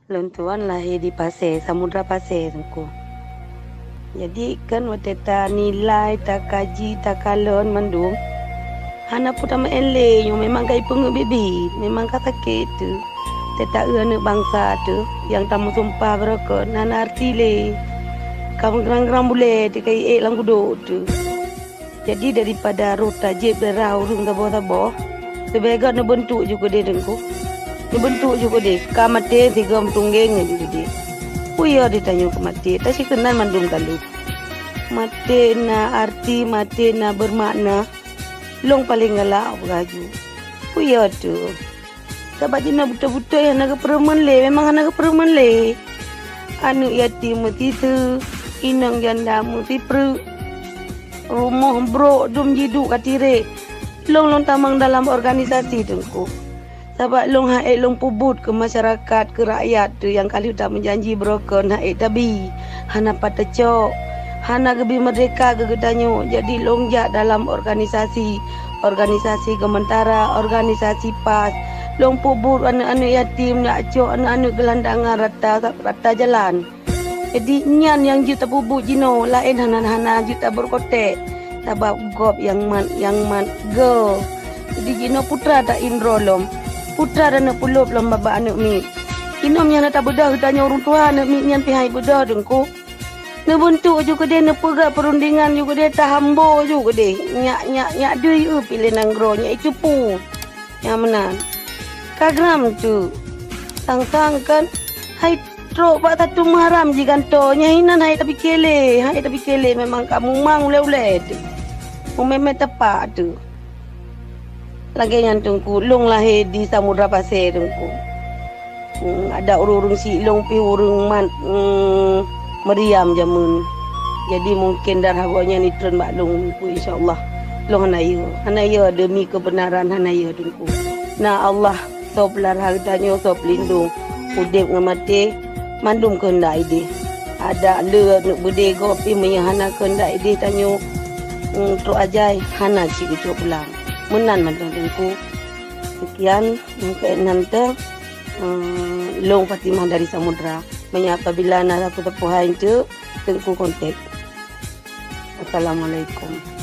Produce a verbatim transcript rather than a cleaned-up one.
Lôn tuan lahé di Pasè, Samudra Pasè, Teungku. Jadi, kan watèe tanilai, takaji, takalon mandum, hana peue tameu'en lé, nyoe memang ka ipeungeuet biet-biet, memang ka sakét teuh. Teuta eu aneuk bansa teuh nyang tameusumpah beurokon hana arti lé. Ka meugrang-grang bulèe teuh ka iék lam gudôk teuh. Jadi, daripada roh tajép darah ureueng saboh-saboh, leubeh gèt neubeuntuk ju keudéh, Teungku. Neubeuntuk ju keudéh, ka maté sigoe meutunggeng ju keudéh. Peue yo di tanyoe keu maté, tasikeunan mandum ka lheueh. Maté na arti, maté na beumakna. Lôn paleng galak peugah ju. Peue yo teuh? Sabab jinoe beutôi-beutôi hana geupeureumeun lé, memang hana geupeureumeun lé. Aneuk yatim meusiseue, inong janda meusipreuk, rumoh brok dum jiduek ka tirek. Lôn, lôn tamong dalam organisasi, Teungku. Sabab lôn han ék lôn peubuet keu masyarakat, keu rakyat teuh nyang ka lheueh tameujanji beurokon han ék tabi, hana pat teucok, hana geubri meurdéhka keu geutanyoe. Jadi lôn jak dalam organisasi, organisasi Geumeuntara, organisasi pas. Lôn peubuet aneuk-aneuk yatim, jak cok aneuk-aneuk geulandangan rata, rata jalan. Jadi nyan nyang jeuet tapeubuet jinoe, laén hana, hana jeuet tabeureukotek. Sabab gob nyang mat, nyang mat goe. Jadi jinoe putra ta indroe lom, putra ta neupeulob lom babah aneuk miet. Jinoe meunyo hana tabeudôh geutanyoe ureueng tuha, aneuk miet nyan pih han ibeudôh, Teungku. Neubeuntuk ju keudéh, neupeugah peurundingan ju keudéh, tahambo ju keudéh. Nyak, nyak, nyak deuh eu piléh nanggroe, nyak icupu. Nyang meunan. Ka gram teuh. Sang-sang kan hai trok bak satu Muharram jigantoe. Nyang inan han ék tapiké lé, han ék tapiké lé, memang ka mumang ulèe-ulèe teuh. Mumèe-mèe tepak teuh. Lagèe nyan, Teungku, lôn lahé di Samudra Pasè, Teungku. Hmm, adak ureueng-ureueng syiek lôn pih ureueng mat, hmm, meuriam jameun. Jadi mungken darah gobnyan itreun bak lôn, Teungku, insya Allah. Lôn hana yö, hana yö demi keubeunaran, hana yö, Teungku. Na Allah soe peulara geutanyoe, soe peulindong. Udép ngon maté, mandum keuheundak idéh. Adak le neuk beudé gob pih meunyo hana keuheundak idéh tanyoe, hmm, trok ajai hana cit geucok pulang. Meunan mantong, Teungku. Sekian nyang keunan teuh, hmm, lôn Fatimah dari Samudra. Meunyo apabila na sapeue-sapeue hai eunteuk, Teungku kontak. Assalamualaikum.